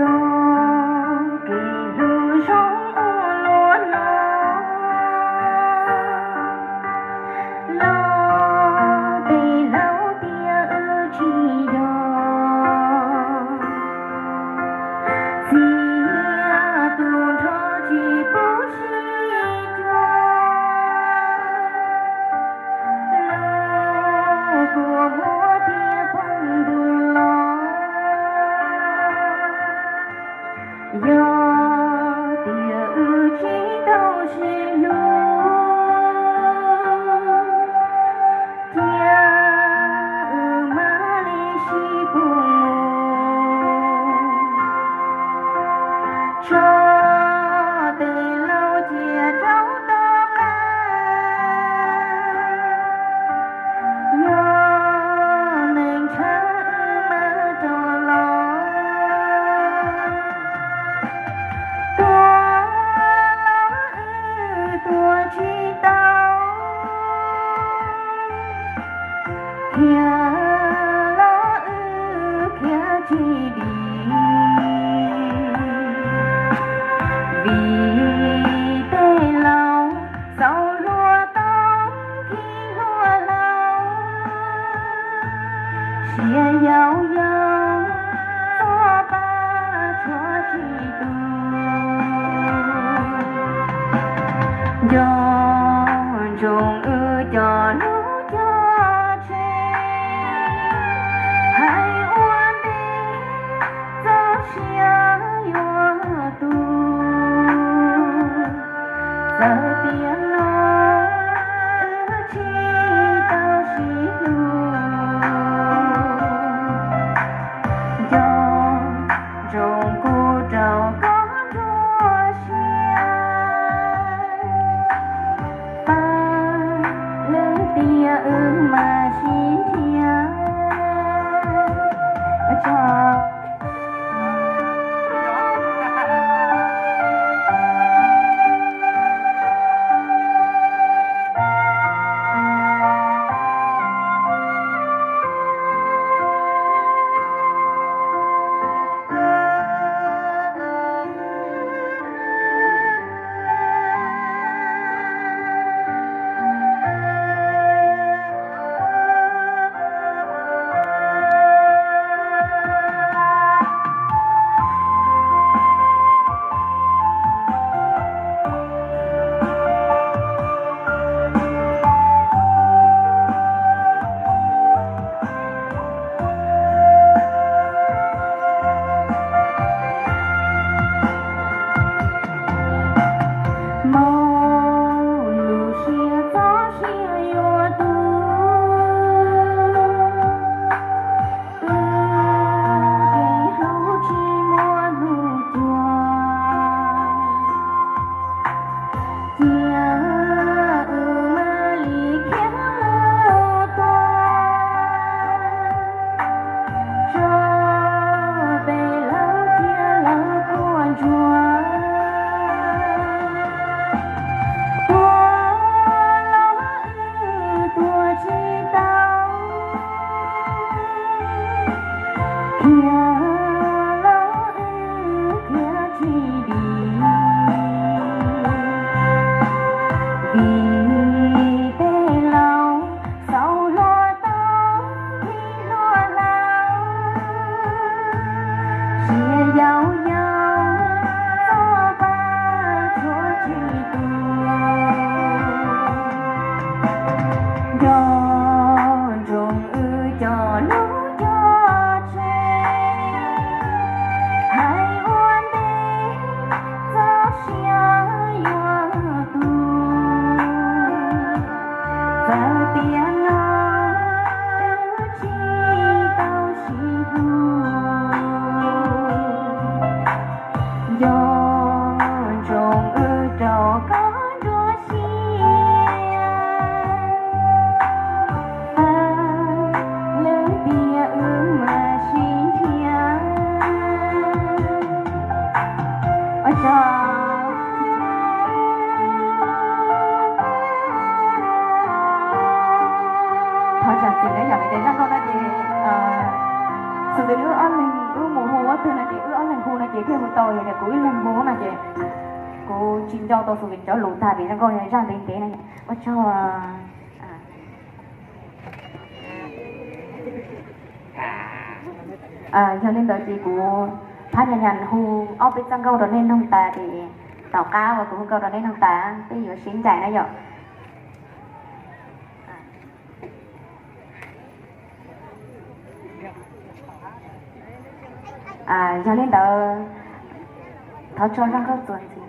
Kev hlub zoo ua luaj no, los tej laus tias wb tsis yog, txiv tus nrho tsis pub sib cuag, lub kua muag thiaj poob ntug los. Yog tias wb tsis tau sib hlub, cia wb mam li sib pug mus, tso tej laus cia rau tau lawm. Yog neeg ntshaw wb mam rov los, tuag los wb tuag tsis tau, khiav los wb khiav tsis dim. Vim tej laus txaus hlua tau khi hlua laus, siab yau yau txog pab tshuav tsis tu. Nco ntsoov wb cov lub cog tseg, hais ua ntej txoj sia yuav tu. Txawm tias no wb tsis tau sib hlub, nco ntsoov kuv rau koj nruab siab, pab lwm tiam wb mam sib nrhiav tso. Mob lub siab txoj sia yuav tu, wb kev hlub tsis muaj hnub cuag, cia wb mam li khiav lawm tuag, tso peb laus cia lawv quaj ntsuag. Tuag los wb tuag tsis tau, khiav los wb khiav tsis dim. Vim tej laus txaus hlua tau khi hlua laus, siab yau yau txog pab tshuav tsis tu. Nco ntsoov wb cov lub cog tseg, hais ua ntej txoj sia yuav tu. Txawm tiam no wb tsis tau sib hlub, Ces wb ob leeg hu no ces thiaj hu tau, yog tias kuv ib leeg hu no ces kuv tsis nco tau xus vim cov lus tag vim zoo nkauj zaj ntev ntev no. Ua tsaug. Yog li ntawd ces kuv phab nyas nyas hu ob peb txoj nkauj rau nej mloog tas ces tom qab uas kuv hu nkauj rau nej mloog tas peb yuav sib ncaim na yom. Yog li ntawd, thov tso zaj nkauj txuas ntxiv.